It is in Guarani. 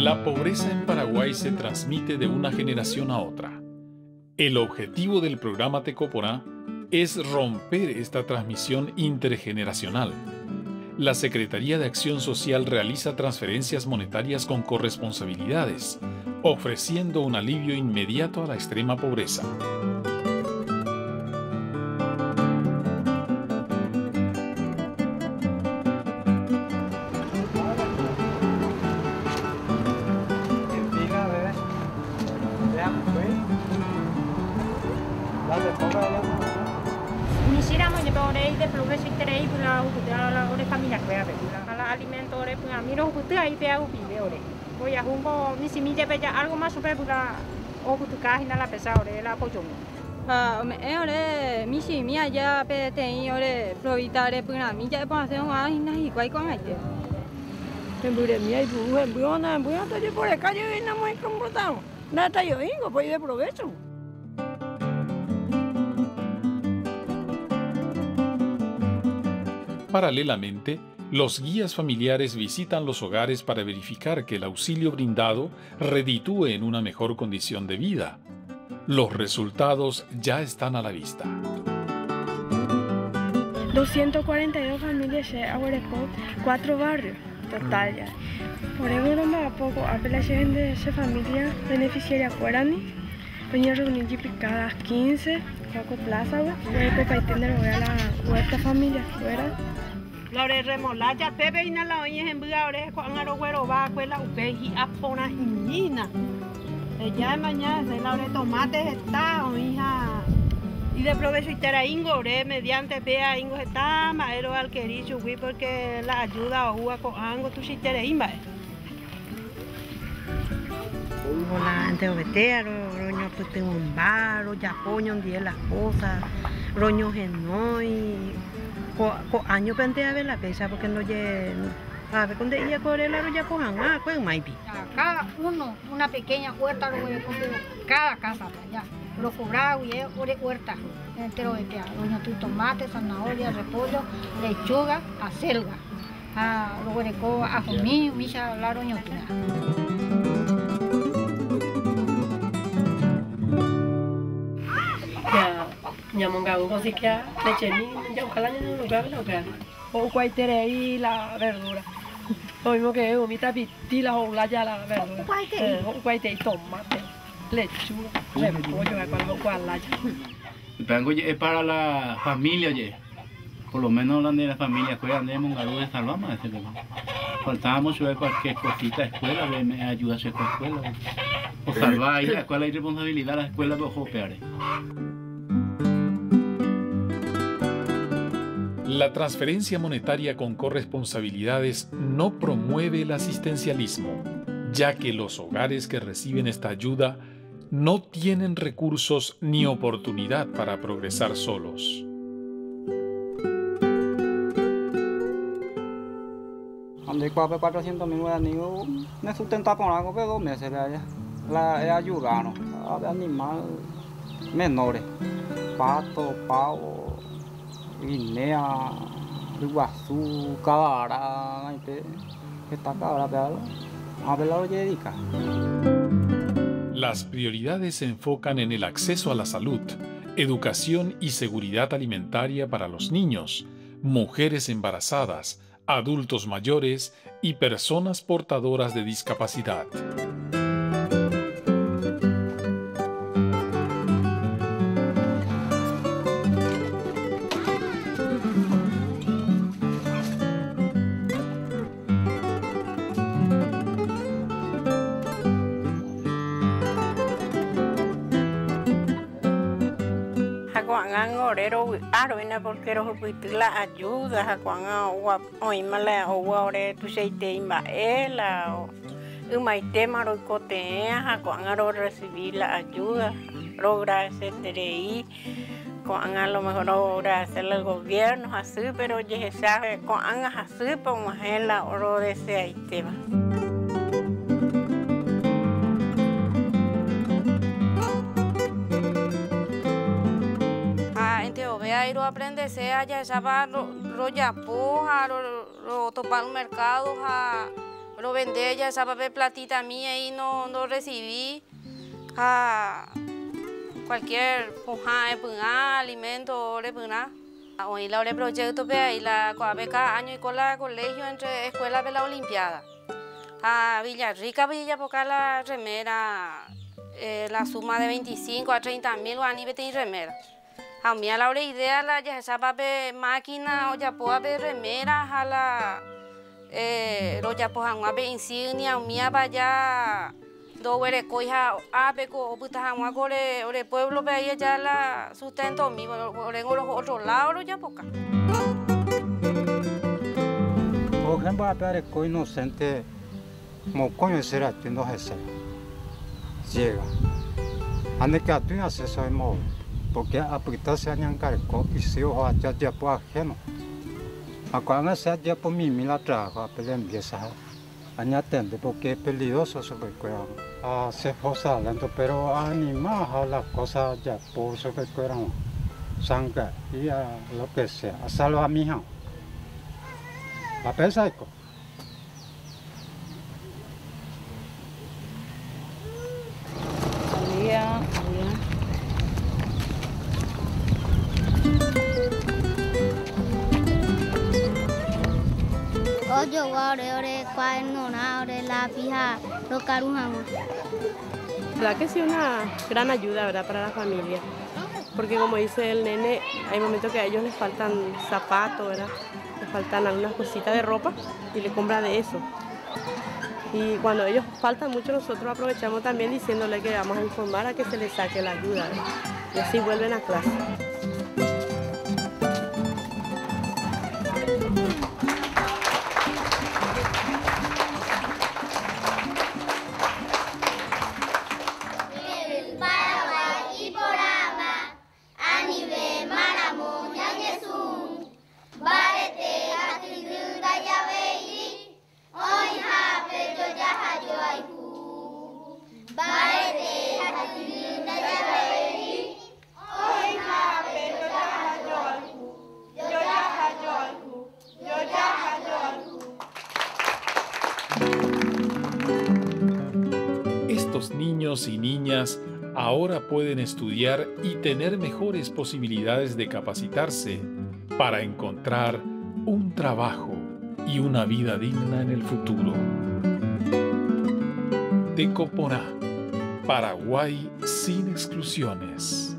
La pobreza en Paraguay se transmite de una generación a otra. El objetivo del programa Tekoporã es romper esta transmisión intergeneracional. La Secretaría de Acción Social realiza transferencias monetarias con corresponsabilidades, ofreciendo un alivio inmediato a la extrema pobreza. Ha ome'ẽ ore michĩmi aja peteĩ ore Provita ore pyrãmi ja'eporãse og̃uahã hína hikuái ko'ag̃aite. Hembyremi aipuru hemby ona hemby ha tojeporeka jey namoĩkombotávo. Ndahetaioĩngo po ideprovécho. Paralelamente, los guías familiares visitan los hogares para verificar que el auxilio brindado reditúe en una mejor condición de vida. Los resultados ya están a la vista. 242 familias che aguereko 4 barrios total ya. Por eso romba'apo ko'ápe la che gente che familia beneficiaria kuérandi roñerreuni jepi cada 15 ko plaza-gui roipopaite nde roguera la huerta familia kuéra. La ore remolacha pépe hína la oĩ hembýva ore ko'ág̃a roguerova akue la upéi hi'a porã'imína. Eja emaña hese la ore tomate heta oĩ ha ideprovechoiteraíngo ore mediante péa ingo heta mba'e roalqueri chugui porque la ayuda oúva ko'ág̃a tuichaiterei mba'e. La enterovetéa roñopytyvõmba, rojapo oñondie las cosas, roñohenói ko año-pente ave la péicha porque ndoje ave ko nde'i akue ore la rojapo hag̃ua akue ymáipi. Cada uno una pequeña huerta roguereko pero cada casa allá rocobraba guie ore huerta enterovetéa roñotỹ tomate, zanahoria, repollo, lechuga, acelga ha roguereko ajomi umícha la roñotỹa. Ya ñamongaru kosikia lechemi ja'uha la ñañondukápe la upéva. Ho'ukuaaiterei la verdura. Lo mismo que umi tapiti la ho'ula ja la verdura. Ho'ukuaaiterei tomate, lechuga, repollo ha'ekuéra la ho'ukuaa lája. Upévango oje'e para la familia oje'e. Por lo menos la de la familia kuéra nde mongaru de salvama ese pegua. Faltábamos chupe cualquier cosita escuela, ve, me ayuda chupe escuela. O salva ahí la escuela irresponsabilidad la escuela pe oho upévare. La transferencia monetaria con corresponsabilidades no promueve el asistencialismo, ya que los hogares que reciben esta ayuda no tienen recursos ni oportunidad para progresar solos. Ande kuápe 400.000 guaraní me sustenta porã ko pe 2 meses pe aja. La he ayudaron a animal menores, pato, pavo, guinea, ryguasu, kavara, aite, heta kavara pe a pe la rojededica. Las prioridades se enfocan en el acceso a la salud, educación y seguridad alimentaria para los niños, mujeres embarazadas, adultos mayores y personas portadoras de discapacidad. Ore rovy'a roína porque rohupyty la ayuda ha ko'ág̃a oĩma la oúva ore tuichaite imba'e la ymaitéma roikotevẽ ha ko'ág̃a rorecibí la ayuda roagradecerei ko'ág̃a a lo mejor roagradecerle al gobierno hasy pero ojehecha ko'ág̃a hasýpe og̃uahẽ la rodeseaitéva. Ha enterovea roaprendese jahechápa rojapo ha rotopa un mercado ha Rovende jahechápa pe platita mi ahí no ndo-recibí ha cualquier pohã epyrã, alimento repyrã. Oĩ la ore proyecto-pe ahí la ko'ápe cada año oiko la colegio entre escuela-pe la olimpiada. Ha Villarrica-pe ojejapoka la remera la suma de 25 a 30 mil guarani peteĩ remera. Ha umíva la ore idea la jahechápa pe máquina ojapóva pe remera ha la rojapo hag̃ua pe insignia umíva ja ndoguerekói ha ápe ko opyta hag̃ua ko ore pueblo-pe ahí aja la sustento umi oréngo roho otro lado rojapoka. Por ejemplo, ápe areko inocente mokõi ose raty ndohesái. Llega. Ha ndekatúi acceso aimove, porque apyta che añangareko isy oho aja ajapo ajeno. Ha ko'ág̃a che ajapo mimi la trabajo ápe limpieza ha añatende porque es peligroso chupekuéra. Ha che forza lento pero anima ha la cosa ajapo chupekuéra sanga'i ha lo que sea asalvami hag̃ua. Ha péicha aiko. Buen día. Ojogua ore ore cuadernorã, ore lápiz ha rokaru hag̃ua. Verdad que sí, una gran ayuda, ¿verdad?, para la familia. Porque como dice el nene, hay momentos que a ellos les faltan zapatos, ¿verdad? Les faltan algunas cositas de ropa y le compra de eso. Y cuando ellos faltan mucho, nosotros aprovechamos también diciéndole que vamos a informar a que se les saque la ayuda, ¿verdad? Y así vuelven a clase. Paraguái iporãva, anivémaramo ñañesũ, mbarete ha tyry ndajavéiri, oĩhápe joja ha joayhu. Mbarete ha tyry ndajavéiri, oĩhápe joja ha joayhu, joja ha joayhu, joja ha joayhu. Estos niños y niñas ahora pueden estudiar y tener mejores posibilidades de capacitarse para encontrar un trabajo y una vida digna en el futuro. Tekoporã, Paraguay sin exclusiones.